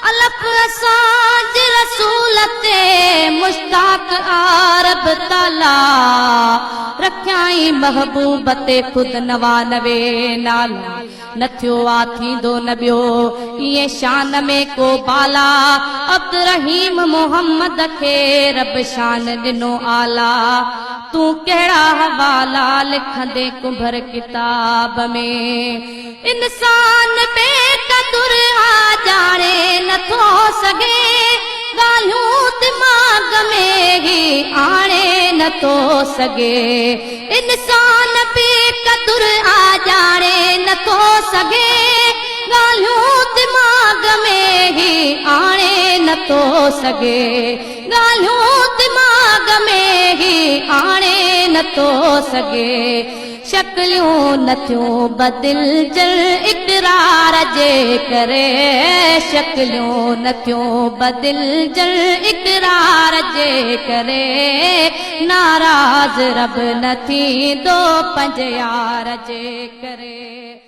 الف اسان جي رسول تي مشتاق آ رب تعاليٰ رکيائين محبوب تي خود 99 نالا نه ٿيو آ ٿيندو نه ٻيو ائين شان ۾ ڪو بالا عبدالرحيم محمد کي رب شان ڏنو اعليٰ تون ڪهڙا حوالا لکندين ڪنڀر ڪتاب ۾. انسان بي قدر آ ڄاڻي نه ٿو سگهي ڳالهيون دماغ ۾ هي آڻي نه ٿو سگهي انسان بي قدر آ ڄاڻي نه ٿو سگهي ڳالهيون دماغ ۾ هي آڻي نه ٿو سگهي ڳالهيون دماغ ۾ هي آڻي نه ٿو سگهي. شڪليون نه ٿيون بدلجن اقرار جي ڪري شڪليون نه ٿيون بدلجن اقرار جي ڪري ناراض رب نه ٿيندو پنهنجي يار جي ڪري.